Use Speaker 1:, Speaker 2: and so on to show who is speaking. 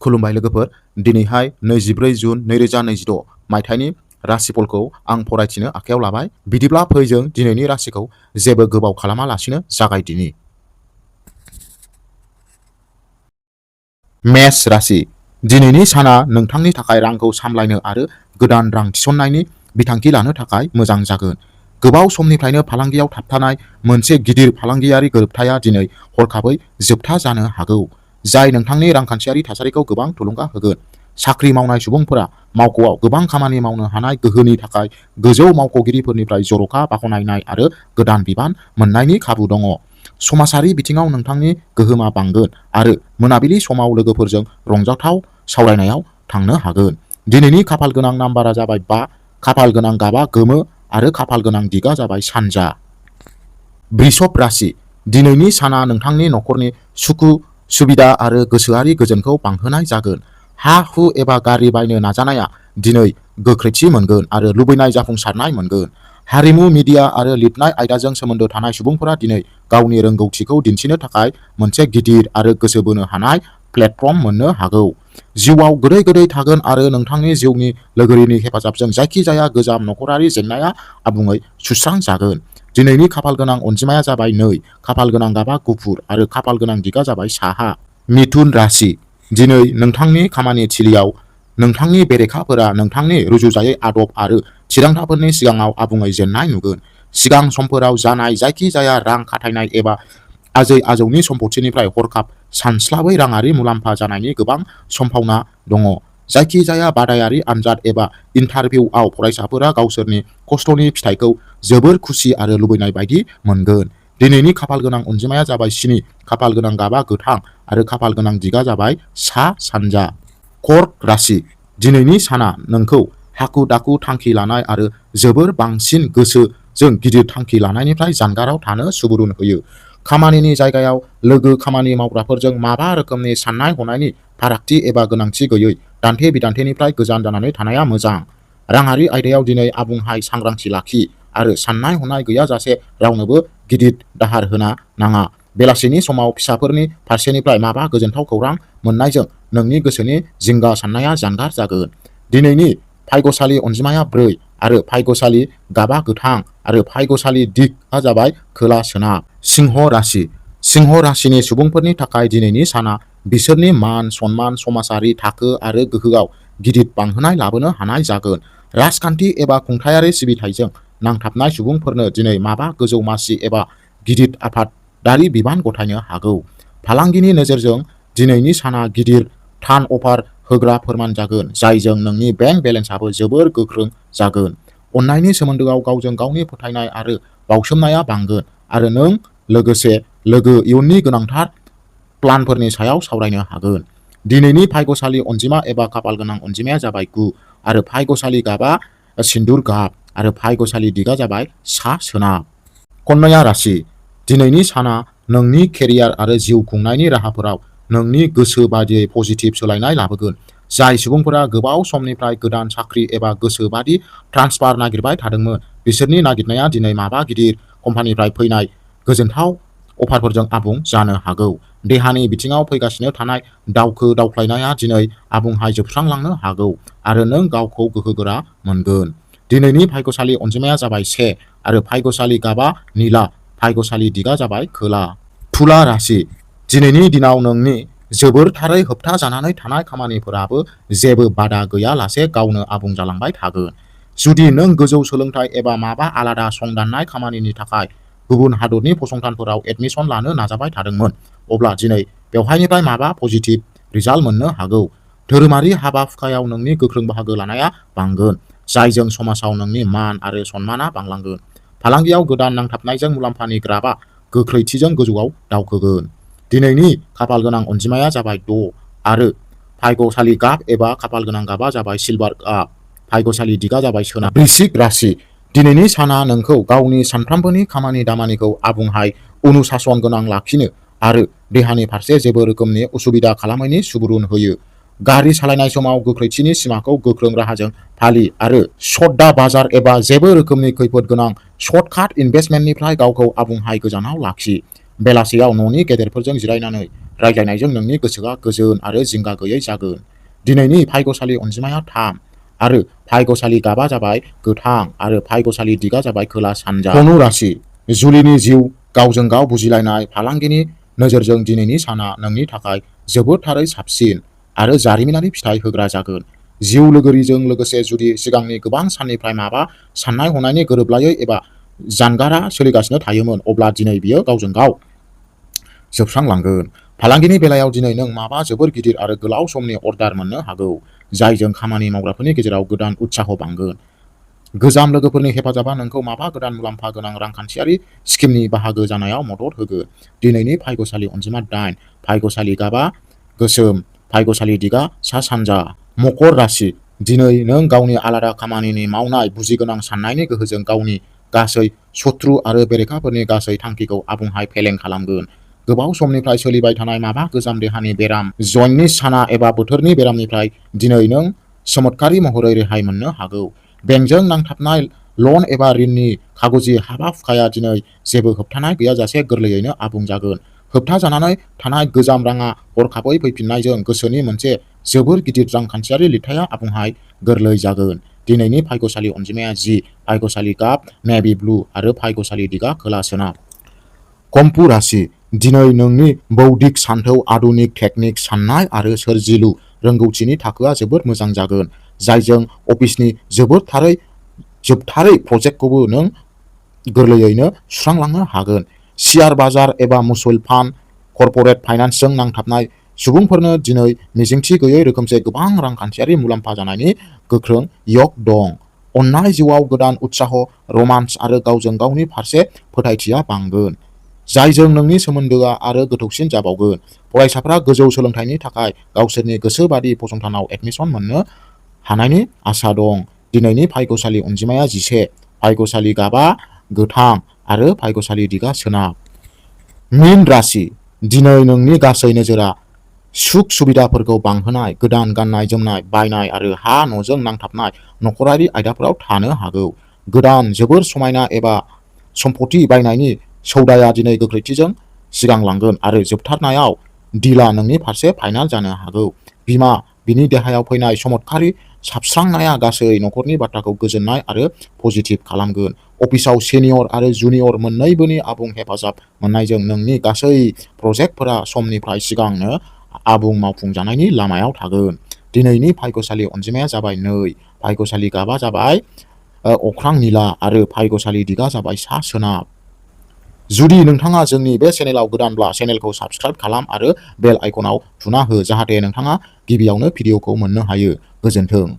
Speaker 1: खुलुमबाय लोगोफोर, दिनैहाय 24 जुन 2026 मायथाइनि राशिफलखौ आं फरायथिनो आखायाव लाबाय। बिदिब्ला फै जों दिनैनि राशिखौ जेबो गोबाव खालामालासिनो जागायदिनि। मेष राशि। दिनैनि साना नोंथांनि थाखाय रांखौ सामलायनो आरो गोदान रां थिसननायनि बिथांखि लानो थाखाय मोजां जागोन। गोबाव समनिफ्रायनो फालांगियाव थाबथानाय मोनसे गिदिर फालांगियारि गोरोबथाया दिनै हरखाबै जोबथा जानो हागौ, जाय नोंथांनि रांखान्थियारि थासारिखौ गोबां थुलुंगा होगोन। साख्रि मावनाय सुबुंफोरा मावख'आव गोबां खामानि मावनो हानाय गोहोनि थाखाय गोजौ मावख'गिरिफोरनिफ्राय जर'खा बाखनायनाय आरो गोदान बिबान मोननायनि खाबु दङ। समाजारि बिथिङाव नोंथांनि गोहोमा बांगोन आरो मोनाबिलि समाव लोगोफोरजों रंजाथाव सावरायनायाव थांनो हागोन। दिनैनि खाफाल गोनां नाम्बारा जाबाय 5, खाफाल गोनां गाबा गोमो आरो खाफाल गोनां दिगा जाबाय सानजा। वृषभ राशि। दिनैनि साना नोंथांनि नखरनि सुखु सुबिदा आरो गोसोआरि गोजोनखौ बांहोनाय जागोन। हा-हु एबा गारि बायनो नाजानाया दिनै गोख्रैथि मोनगोन आरो लुबैनाय जाफुंसारनाय मोनगोन। हारिमु, मिडिया आरो लिरनाय आयदाजों सोमोन्दो थानाय सुबुंफोरा दिनै गावनि रोंगौथिखौ दिन्थिनो थाखाय मोनसे गिदिर आरो गोसो बोनो हानाय प्लेटफर्म मोननो हागौ। जिउआव गोदै-गोदै थागोन आरो नोंथांनि जिउनि लोगोरिनि हेफाजाबजों जायखिजाया गोजाम नखरारि जेंनाया आबुङै सुस्रांजागोन। दिनैनि खाफाल गोनां अनजिमाया जाबाय 2, खाफाल गोनां गाबा गुफुर आरो खाफाल गोनां दिगा जाबाय साहा। मिथुन राशि। दिनै नोंथांनि खामानि थिलियाव नोंथांनि बेरेखाफोरा नोंथांनि रुजुजायै आदब आरो थिरांथाफोरनि सिगाङाव आबुङै जेननाय नुगोन। सिगां समफोराव जानाय जायखिजाया रां खाथायनाय एबा आजै-आजौनि सम्पथिनिफ्राय हरखाब सानस्लाबै राङारि मुलाम्फा जानायनि गोबां सम्भावना दङ। जायखिजाया बादायारि आनजाद एबा इन्टारभिउआव फरायसाफोरा गावसोरनि खस्थ'नि फिथायखौ जोबोर खुसि आरो लुबैनाय बायदि मोनगोन। दिनैनि खाफाल गोनां अनजिमाया जाबाय 7, खाफाल गोनां गाबा गोथां आरो खाफाल गोनां दिगा जाबाय सा-सानजा। कर्क राशि। दिनैनि साना नोंखौ हाखु-दाखु थांखि लानाय आरो जोबोर बांसिन गोसोजों गिदिर थांखि लानायनिफ्राय जानगाराव थानो सुबुरुन होयो। खामानिनि जायगायाव लोगो खामानि मावग्राफोरजों माबा रोखोमनि साननाय-हनायनि फारागथि एबा गोनांथि गैयै दान्थे-बिदान्थेनिफ्राय गोजान जानानै थानाया मोजां। राङारि आयदायाव दिनै आबुंहाय सांग्रांथि लाखि आरो साननाय-हनाय गैयाजासे रावनोबो गिदिर दाहार होनो नाङा। बेलासिनि समाव फिसाफोरनि फारसेनिफ्राय माबा गोजोनथाव खौरां मोन्नायजों नोंनि गोसोनि जिंगा साननाया जानगार जागोन। दिनैनि भाग्यशालि अनजिमाया 4 आरो भाग्यशालि गाबा गोथां आरो भाग्यशालि दिगआ जाबाय खोला-सोनाब। सिंह राशि। सिंह राशिनि सुबुंफोरनि थाखाय दिनैनि साना बिसोरनि मान-सन्मान, समाजारि थाखो आरो गोहोआव गिदिर बांहोनाय लाबोनो हानाय जागोन। राजखान्थि एबा खुंथायारि सिबिथायजों नांथाबनाय सुबुंफोरनो दिनै माबा गोजौ मासि एबा गिदिर आफादारि बिबान गथायनो हागौ। फालांगिनि नोजोरजों दिनैनि साना गिदिर थान अफार होग्रा फोरमान जागोन, जायजों नोंनि बेंक बेलेन्सआबो जोबोर गोख्रों जागोन। अननायनि सोमोन्दोआव गावजों गावनि फोथायनाय आरो बावसोमनाया बांगोन आरो नों लोगोसे इयुननि गोनांथार प्लानफोरनि सायाव सावरायनो हागोन। दिनैनि भाग्यशालि अनजिमा एबा खाफाल गोनां अनजिमाया जाबाय 9 आरो भाग्यशालि गाबा सिन्दुर गाब आरो भाग्यशालि दिगा जाबाय सा-सोनाब। कन्या राशि। दिनैनि साना नोंनि केरियार आरो जिउ खुंनायनि राहाफोराव नोंनि गोसो बादियै पजिटिभ सोलायनाय लाबोगोन। जाय सुबुंफोरा गोबाव समनिफ्राय गोदान साख्रि एबा गोसो बादि ट्रान्सफार नागिरबाय थादोंमोन, बिसोरनि नागिरनाया दिनै माबा गिदिर कम्पानिनिफ्राय फैनाय गोजोनथाव अफारफोरजों आबुं जानो हागौ। देहानि बिथिङाव फैगासिनो थानाय दावखो-दावख्लायनाया दिनै आबुंहाय जोबस्रांलांनो हागौ आरो नों गावखौ गोहोगोरा मोनगोन। दिनैनि भाग्यशालि अनजिमाया जाबाय 1 आरो भाग्यशालि गाबा निला, भाग्यशालि दिगा जाबाय खोला। तुला राशि। दिनैनि दिनाव नोंनि जोबोरथारै होबथा जानानै थानाय खामानिफोराबो जेबो बादा गैयालासे गावनो आबुं जालांबाय थागोन। जुदि नों गोजौ सोलोंथाइ एबा माबा आलादा संदाननाय खामानिनि थाखाय गुबुन हादरनि फसंथानफोराव एडमिशन लानो नाजाबाय थादोंमोन, अब्ला दिनै बेवहायनिफ्राय माबा पजिटिभ रिजाल्ट मोननो हागौ। धोरोमारि हाबा-हुखायाव नोंनि गोख्रों बाहागो लानाया बांगोन, जायजों समाजाव नोंनि मान आरो सन्मानआ बांलांगोन। फालांगियाव गोदान नांथाबनायजों मुलाम्फानि ग्राफआ गोख्रैथिजों गोजौआव दावखोगोन। दिनैनि खाफाल गोनां अनजिमाया जाबाय 6 आरो भाग्यशालि गाब एबा खाफाल गोनां गाबा जाबाय सिलभार गाब, भाग्यशालि दिगा जाबाय सोनाब। वृश्चिक राशि। दिनैनि साना नोंखौ गावनि सानफ्रोमबोनि खामानि-दामानिखौ आबुंहाय अनुशासन गोनां लाखिनो आरो देहानि फारसे जेबो रोखोमनि उसुबिदा खालामैनि सुबुरुन होयो। गारि सालायनाय समाव गोख्रैथिनि सिमाखौ गोख्रों राहाजों फालि आरो सट्टा बाजार एबा जेबो रोखोमनि खैफोद गोनां सर्टकाट इनभेस्टमेन्टनिफ्राय गावखौ आबुंहाय गोजानाव लाखि। बेलासियाव न'नि गेदेरफोरजों जिरायनानै रायज्लायनायजों नोंनि गोसोआ गोजोन आरो जिंगा गैयै जागोन। दिनैनि भाग्यशालि अनजिमाया 3 आरो भाग्यशालि गाबा जाबाय गोथां आरो भाग्यशालि दिगा जाबाय खोला सानजा। धनु राशि जुलिनि जिउ, गावजों गाव बुजिलायनाय, फालांगिनि नोजोरजों दिनैनि साना नोंनि थाखाय जोबोद थारै साबसिन आरो जारिमिनारि फिथाइ होग्रा जागोन। जिउ लोगोरिजों लोगोसे जुदि सिगांनि गोबां साननिफ्राय माबा साननाय हनायनि गोरोबलायै एबा जानगारा सोलिगासिनो थायोमोन, अब्ला दिनै बियो गावजों गाव जोबस्रांलांगोन। फालांगिनि बेलायाव दिनै नों माबा जोबोर गिदिर आरो गोलाव समनि अर्डार मोननो हागौ, जायजों खामानि मावग्राफोरनि गेजेराव गोदान उत्साह बांगोन। गोजाम लोगोफोरनि हेफाजाबा नोंखौ माबा गोदान मुलाम्फा गोनां रांखान्थियारि स्किमनि बाहागो जानायाव मदद होगोन। दिनैनि भाग्यशालि अनजिमा 8, भाग्यशालि गाबा गोसोम, भाग्यशालि दिगा सा सानजा। मकर राशि दिनै नों गावनि आलादा खामानिनि मावनाय बुजिगोनां साननायनि गोहोजों गावनि गासै शत्रु आरो बेरेखाफोरनि गासै थांखिखौ आबुङै फेलें खालामगोन। गोबाव समनिफ्राय सोलिबाय थानाय माबा गोजाम देहानि बेराम, जइन्टनि साना एबा बोथोरनि बेरामनिफ्राय दिनै नों चमत्कारि महरै रेहाय मोननो हागौ। बेंकजों नांथाबनाय लन एबा ऋणनि कागजि हाबा-हुखाया दिनै जेबो होबथानाय गैयाजासे गोरलैयैनो आबुं जागोन। होबथाजानानै थानाय गोजाम राङा हरखाबै फैफिननायजों गोसोनि मोनसे जोबोर गिदिर रांखान्थियारि लिरथाया आबुङै गोरलै जागोन। दिनैनि भाग्यशालि अनजिमाया 10, भाग्यशालि गाब नेभि ब्लु आरो भाग्यशालि दिगा खोला सोनाब। कुम्भ राशि दिनै नोंनि बौद्धिक सानथौ, आधुनिक टेकनिक, साननाय आरो सोरजिलु रोंगौथिनि थाखोआ जोबोद मोजां जागोन, जायजों अफिसनि जोबथारै प्रजेक्टखौबो नों गोरलैयैनो सुस्रांलांनो हागोन। शेयार बाजार एबा म्युचुअल फान्ड, कर्परेट फाइनेन्सजों नांथाबनाय सुबुंफोरनो दिनै मिजिंथि गैयै रोखोमसे गोबां रांखान्थियारि मुलाम्फा जानायनि गोख्रों योग दं। अननाय जिउआव गोदान उत्साह, रमान्स आरो गावजों गावनि फारसे फोथायथिया बांगोन, जायजों नोंनि सोमोन्दोआ आरो गोथौसिन जाबावगोन। फरायसाफ्रा गोजौ सोलोंथाइनि थाखाय गावसोरनि गोसो बायदि फसंथानाव एडमिशन मोननो हानायनि आसा दं। दिनैनि भाग्यशालि अनजिमाया 11, भाग्यशालि गाबा गोथां आरो भाग्यशालि दिगा सोनाब। मीन राशि दिनै नोंनि गासै नोजोरा सुख सुबिदाफोरखौ बांहोनाय, गोदान गाननाय जोमनाय बायनाय आरो हा न'जों नांथाबनाय नखरारि आयदाफोराव थानो हागौ। गोदान जोबोर समायना एबा सम्पथि बायनायनि सौदाया दिनै गोख्रैथिजों सिगांलांगोन आरो जोबथारनायाव डिलआ नोंनि फारसे फाइनाल जानो हागौ। बिमा, बिनि देहायाव फैनाय चमत्कारि साबस्रांनाया गासै नखरनि बाथ्राखौ गोजोननाय आरो पजिटिभ खालामगोन। अफिसाव सिनियर आरो जुनियर मोन्नैबोनि आबुं हेफाजाब मोननायजों नोंनि गासै प्रजेक्टफोरा समनिफ्राय सिगांनो आबुं मावफुंजानायनि लामायाव थागोन। दिनैनि भाग्यशालि अनजिमाया जाबाय 2, भाग्यशालि गाबा जाबाय अख्रां निला आरो भाग्यशालि दिगा जाबाय सा सोनाब। जुदि नोंथाङा जोंनि बे चेनेलाव गोदानब्ला चेनेलखौ साबस्क्राइब खालाम आरो बेल आइकनआव थुना हो, जाहाथे नोंथाङा गिबियावनो भिडिअखौ मोननो हायो। गोजोन्थों।